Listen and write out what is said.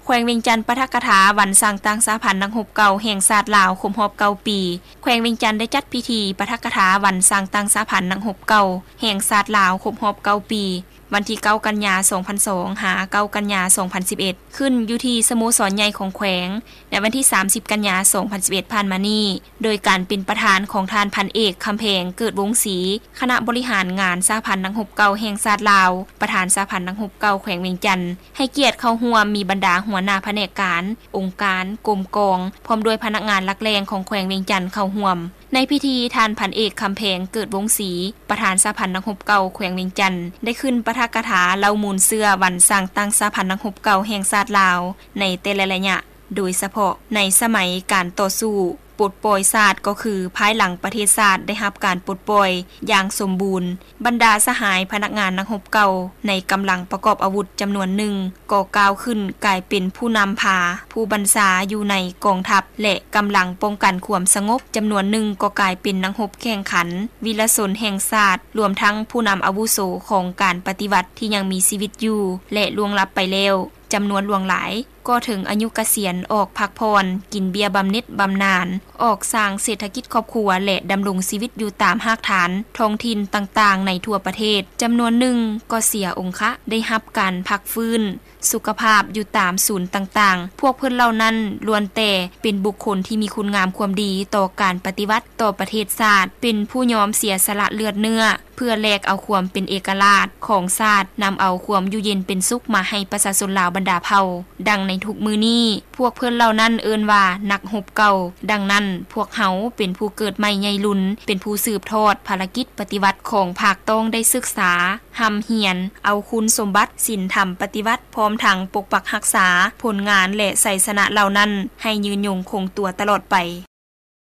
ແຂວງວຽງຈັນປາຖະກະຖາວັນສ້າງຕັ້ງສະຫະພັນນັກຮົບເກົ່າແຫ່ງຊາດລາວຄົບຮອບເກົ້າປີ. ແຂວງວຽງຈັນໄດ້ຈັດພິທີປາຖະກະຖາວັນສ້າງຕັ້ງສະຫະພັນນັກຮົບເກົ່າແຫ່ງຊາດລາວຄົບຮອບເກົ້າປີ ວັນທີເກົ້າ ກັນຍາ ສອງພັນສອງ ຫາ ເກົ້າ ກັນຍາ ສອງພັນສິບເອັດ ຂຶ້ນຢູ່ທີ່ສະໂມສອນໃຫຍ່ຂອງແຂວງ ໃນວັນທີສາມສິບ ກັນຍາ ສອງພັນສິບເອັດ ຜ່ານມານີ້ ໂດຍການເປັນປະທານຂອງທ່ານພັນເອກ ຄຳແພງ ເກີດວົງສີ ຄະນະບໍລິຫານງານສະຫະພັນນັກຮົບເກົ່າແຫ່ງຊາດລາວ, ປະທານສະຫະພັນນັກຮົບເກົ່າແຂວງວຽງຈັນ, ໃຫ້ກຽດເຂົ້າຮ່ວມມີບັນດາຫົວໜ້າພະແນກການ, ອົງການ, ກົມກອງ ພ້ອມດ້ວຍພະນັກງານຫຼັກແຫຼ່ງຂອງແຂວງວຽງຈັນເຂົ້າຮ່ວມ. ໃນພິທີ, ທ່ານພັນເອກ ຄຳແພງ ເກີດວົງສີ ປະທານສະຫະພັນນັກຮົບເກົ່າແຂວງວຽງຈັນ ໄດ້ຂຶ້ນປາຖະກະຖາເລົ່າມູນເຊື້ອວັນສ້າງຕັ້ງສະຫະພັນນັກຮົບເກົ່າແຫ່ງຊາດລາວໃນແຕ່ລະໄລຍະ, ໂດຍສະເພາະໃນສະໄໝການຕໍ່ສູ້ປົດປ່ອຍຊາດ ກໍຄືພາຍຫຼັງປະເທດຊາດໄດ້ຮັບການປົດປ່ອຍຢ່າງສົມບູນ. ບັນດາສະຫາຍພະນັກງານນັກຮົບເກົ່າໃນກຳລັງປະກອບອາວຸດຈຳນວນໜຶ່ງ ກໍກ້າວຂຶ້ນກາຍເປັນຜູ້ນຳພາຜູ້ບັນຊາຢູ່ໃນກອງທັບ ແລະ ກຳລັງປ້ອງກັນຄວາມສະຫງົບຈຳນວນໜຶ່ງ ກໍກາຍເປັນນັກຮົບແຂ່ງຂັນ ວິລະຊົນແຫ່ງຊາດ, ລວມທັງຜູ້ນຳອາວຸໂສຂອງການປະຕິວັດທີ່ຍັງມີຊີວິດຢູ່ ແລະ ລ່ວງລັບໄປແລ້ວ ຈຳນວນຫຼວງຫຼາຍ ກໍເຖິງອາຍຸກະສຽນອອກພັກຜ່ອນ, ກິນເບ້ຍບຳເໜັດບຳນານ, ອອກສ້າງເສດຖະກິດຄອບຄົວ ແລະ ດຳລົງຊີວິດຢູ່ຕາມຮາກຖານທ້ອງຖິ່ນຕ່າງໆໃນທົ່ວປະເທດ. ຈຳນວນໜຶ່ງກໍເສຍອົງຄະ, ໄດ້ຮັບການພັກຟື້ນສຸຂະພາບຢູ່ຕາມສູນຕ່າງໆ. ພວກເພິ່ນເຫຼົ່ານັ້ນລ້ວນແຕ່ເປັນບຸກຄົນທີ່ມີຄຸນງາມຄວາມດີຕໍ່ການປະຕິວັດ, ຕໍ່ປະເທດຊາດ, ເປັນຜູ້ຍອມເສຍສະຫຼະເລືອດເນື້ອ ເພື່ອແລກເອົາຄວາມເປັນເອກະລາດຂອງຊາດ, ນຳເອົາຄວາມຢູ່ເຢັນເປັນສຸກມາໃຫ້ປະຊາຊົນລາວບັນດາເຜົ່າ. ດັ່ງໃນທຸກມື້ນີ້, ພວກເພິ່ນເຫຼົ່ານັ້ນເອີ້ນວ່ານັກຮົບເກົ່າ. ດັ່ງນັ້ນ, ພວກເຮົາເປັນຜູ້ເກີດໃໝ່ໃຫຍ່ລຸນ, ເປັນຜູ້ສືບທອດພາລະກິດປະຕິວັດຂອງພັກ, ຕ້ອງໄດ້ສຶກສາ, ຮ່ຳຮຽນ, ເອົາຄຸນສົມບັດສິນທຳປະຕິວັດ, ພ້ອມທັງປົກປັກຮັກສາຜົນງານ ແລະ ໄຊຊະນະເຫຼົ່ານັ້ນໃຫ້ຍືນຍົງຄົງຕົວຕະຫຼອດໄປ.